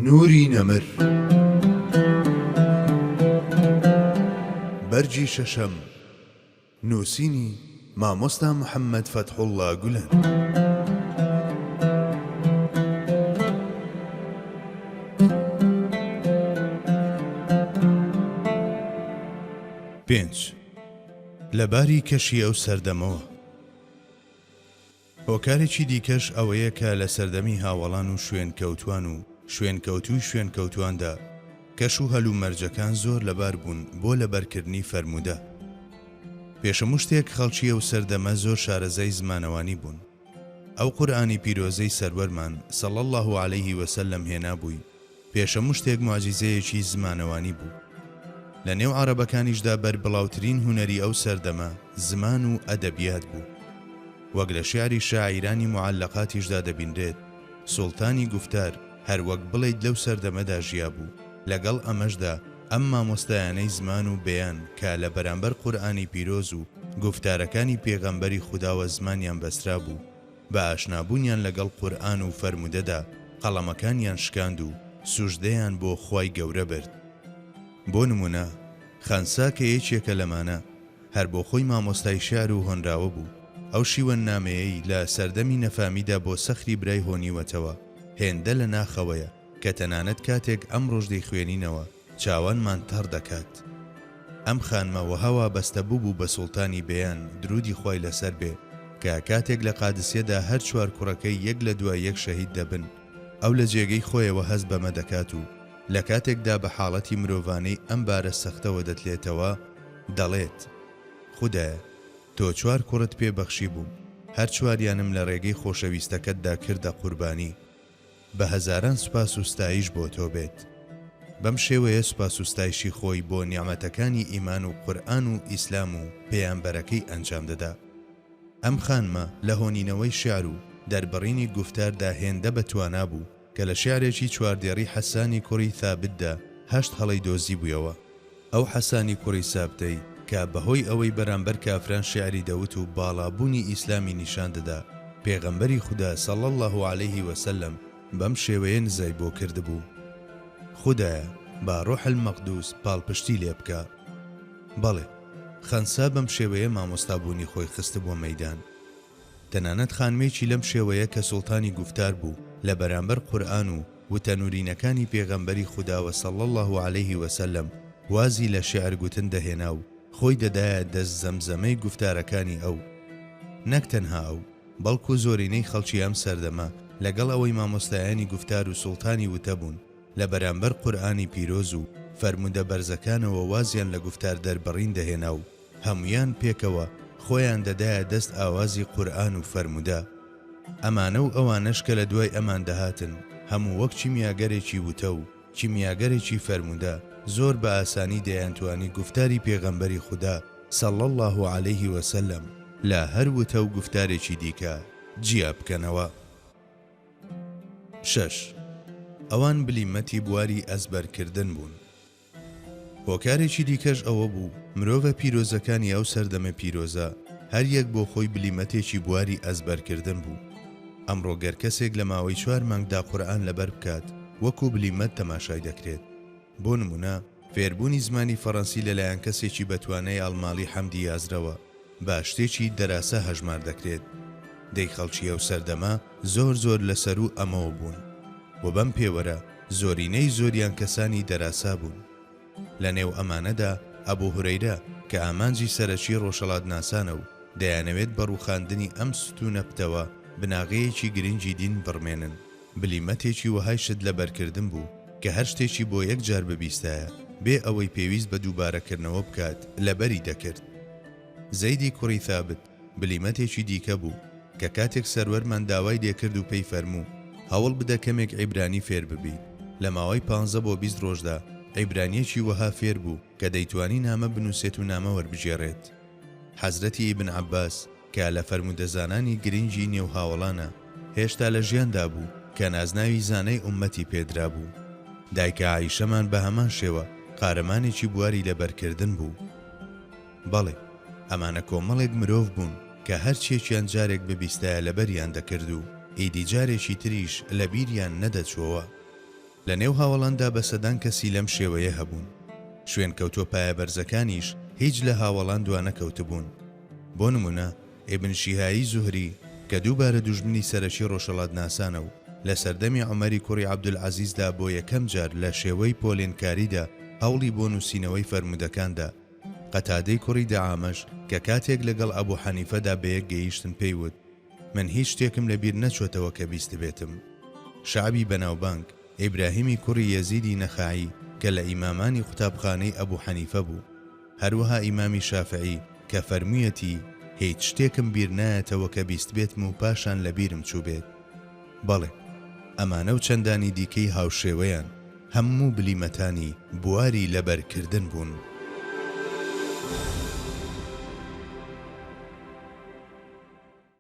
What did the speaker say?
نوری نەمر. بەرگی شەشەم، نووسینی، مامۆستا محەممەد فەتحوڵڵا گولەن. پێنج، لە باری کەشی ئەو سەردەمەوە. هۆکارێکی دیکەش ئەوەیە کە لە سەردەمی هاوەڵان و شوێنکەوتوان و شوێنکەوتووی شوێنکەوتواندا کەش و هەلومەرجەکان زۆر لەبار بوون بۆ لەبەرکردنی فەرموودە. پێش هەموو شتێک خەڵکی ئەو سەردەمە زۆر شارەزای زمانەوانی بوون. ئەو قورئانی پیرۆزەی سەروەرمان، صلی اللە علیه وسلم، هێنابووی، پێش هەموو شتێک موعجیزەیەکی زمانەوانی بوو. لە نێو عەڕەبەکانیشدا بەربڵاوترین هونەری ئەو سەردەمە زمان و ئەدەبیات بوو. وەک لە شیعری شاعیرانی موعەلەقاتیشدا دەبینرێت، سوڵتانی گوفتار هەر وەک بڵێیت لەو سەردەمەدا ژیابوو، لەگەڵ ئەمەشدا ئەم مامۆستایانەی زمان و بەیان کە لە بەرامبەر قورئانی پیرۆز و گوفتارەکانی پێغەمبەری خوداوە زمانیان بەسترابوو، بە ئاشنابوونیان لەگەڵ قورئان و فەرموودەدا قەڵەمەکانیان شکاند و سوژدەیان بۆ خوای گەورە برد. بۆ نموونە خەنسا کە یەکێکە لەمانە، هەر بۆ خۆی مامۆستای شیعر و هۆنراوە بوو، ئەو شیوەننامەیەی لە سەردەمی نەفامیدا بۆ سەخری برای هۆنیوەتەوە، هێندە لە ناخەوەیە کە تەنانەت کاتێک ئەمڕۆش دەیخوێنینەوە چاوانمان تەڕ دەکات. ئەم خانمە وەها وابەستە بووبوو بە سوڵتانی بەیان، دروودی خوای لەسەر بێ، کە کاتێک لە قادسیەدا هەر چوار کوڕەکەی یەک لە دوای یەک شەهید دەبن، ئەو لە جێگەی خۆیەوە هەست بەمە دەکات و لە کاتێکدا بە حاڵەتی مرۆڤانەی ئەم بارە سەختەوە دەتلێتەوە، دەڵێت، خودایە، تۆ چوار کوڕت پێ بەخشیبووم، هەر چواریانم لە ڕێگەی خۆشەویستەکەتدا کردە قوربانی. بە هەزاران سوپاس و ستایش بۆ تۆ بێت. بەم شێوەیە سوپاس و ستایشی خۆی بۆ نیعمەتەکانی ئیمان و قورئان و ئیسلام و پەیامبەرەکەی ئەنجام دەدا. ئەم خانمە لە هۆنینەوەی شیعر و دەربڕینی گوفتاردا هێندە بە توانا بوو کە لە شیعرێکی چواردێڕی حەسانی کوڕی ثابتدا هەشت هەڵەی دۆزیبوویەوە. ئەو حەسانی کوڕی سابتەی کە بە هۆی ئەوەی بەرامبەر کافران شیعری دەوت و باڵا بوونی ئیسلامی نیشان دەدا، پێغەمبەری خودا صلی اللە علیه و سلم بەم شێوەیە نزای بۆ کردبوو، خودایە با روح المقدوس پاڵپشتی لێ بکا. بەڵێ، خەنسا بەم شێوەیە مامۆستا بوونی خۆی خستبووە مەیدان. تەنانەت خانمێکی لەم شێوەیە کە سوڵتانی گوفتار بوو لە بەرامبەر قورئان و وتە نورینەکانی پێغەمبەری خوداوە صلی اللە علیه وسلم وازی لە شیعر گوتن دەهێنا و خۆی دەدایە دەست زەمزەمەی گوفتارەکانی ئەو. نەک تەنها ئەو، بەڵکو زۆرینەی خەڵکی ئەم سەردەمە لەگەڵ ئەوەی مامۆستایانی گوفتار و سوڵتانی وتە بوون لە بەرامبەر قورئانی پیرۆز و فەرموودە بەرزەکانەوە وازیان لە گوفتار دەربڕین دەهێنا و هەموویان پێکەوە خۆیان دەدایە دەست ئاوازی قورئان و فەرموودە. ئەمانە و ئەوانەش کە لە دوای ئەمان دەهاتن، هەموو وەک کیمیاگەرێکی وتە و کیمیاگەرێکی فەرموودە، زۆر بە ئاسانی دەیانتوانی گوفتاری پێغەمبەری خودا، صلی اللە علیه وسلم، لە هەر وتە و گوفتارێکی دیکە جیا بکەنەوە. شەش، ئەوان بلیمەتی بواری ئەزبەرکردن بوون. هۆکارێکی دیکەش ئەوە بوو، مرۆڤە پیرۆزەکانی ئەو سەردەمە پیرۆزە، هەر یەک بۆ خۆی بلیمەتێکی بواری ئەزبەرکردن بوو. ئەمڕۆ گەر کەسێک لە ماوەی چوار مانگدا قورئان لەبەر بکات، وەکو بلیمەت تەماشای دەکرێت. بۆ نموونە، فێربوونی زمانی فەڕەنسی لەلایەن کەسێکی بەتوانای ئەڵماڵی حەمدی یازرەوە، بە شتێکی دەراسا هەژمار دەکرێت. دەی خەڵکی ئەو سەردەمە زۆر زۆر لە سەروو ئەمەوە بوون و بەم پێوەرە زۆرینەی زۆریان کەسانی دەراسا بوون. لە نێو ئەمانەدا ئەبو هورەیرە کە ئامانجی سەرەکی ڕۆژهەڵاتناسانە و دەیانەوێت بە ڕووخاندنی ئەم ستوونە پتەوە بناغەیەکی گرنگی دین بڕمێنن، بلیمەتێکی وەهای شت لەبەرکردن بوو کە هەر شتێکی بۆ یەک جار ببیستایە بێ ئەوەی پێویست بە دووبارەکردنەوە بکات لەبەری دەکرد. زەیدی کوڕی ثابت بلیمەتێکی دیکە بوو کە کاتێک سەروەرمان داوای لێکرد و پێی فەرموو هەوڵ بدە کەمێک عیبرانی فێر ببیت لە ماوەی پانزە بۆ 20 ڕۆژدا عیبرانیەکی وەها فێر بوو کە دەیتوانی نامە بنووسێت و نامە وەربگێڕێت. حەزرەتی ئیبن عەباس کە لە فەرموودەزانانی گرنگی نێو هاوەڵانە، هێشتا لە ژیاندا بوو کە نازناوی زانای ئوممەتی پێدرابوو. دایکە عائیشەمان بە هەمان شێوە قارەمانێکی بواری لەبەرکردن بوو. بەڵێ، ئەمانە کۆمەڵێک مرۆڤ بوون کە هەرچیەکیان جارێک ببیستایە لەبەریان دەکرد و ئیدی جارێکی تریش لەبیریان نەدەچووەوە. لە نێو هاوەڵاندا بە سەدان کەسی لەم شێوەیە هەبوون. شوێنکەوتووە پایەبەرزەکانیش هیچ لە هاوەڵان دوانەکەوتبوون. بۆ نموونە ئیبن شیهایی زوهری کە دووبارە دوژمنی سەرەکی ڕۆژهەڵاتناسانە و لە سەردەمی عومەری کوڕی عەبدولعەزیزدا بۆ یەکەم جار لە شێوەی پۆلێنکاریدا هەوڵی بۆ نووسینەوەی فەرموودەکان دا. قەتادەی کوڕی دەعامەش کە کاتێک لەگەڵ ئەبو حەنیفەدا بەیەک گەیشتن پێی وت، من هیچ شتێکم لە بیر نەچۆتەوە کە بیستبێتم. شەعبی بەناوبانگ، ئیبراهیمی کوڕی یەزیدی نەخەعی کە لە ئیمامانی قوتابخانەی ئەبو حەنیفە بوو. هەروەها ئیمامی شافعی کە فەرموویەتی، هیچ شتێکم بیر نایەتەوە کە بیستبێتم و پاشان لە بیرم چووبێت. بەڵێ، ئەمانە و چەندانی دیکەی هاوشێوەیان، هەموو بلیمەتانی بواری لەبەرکردن بوون.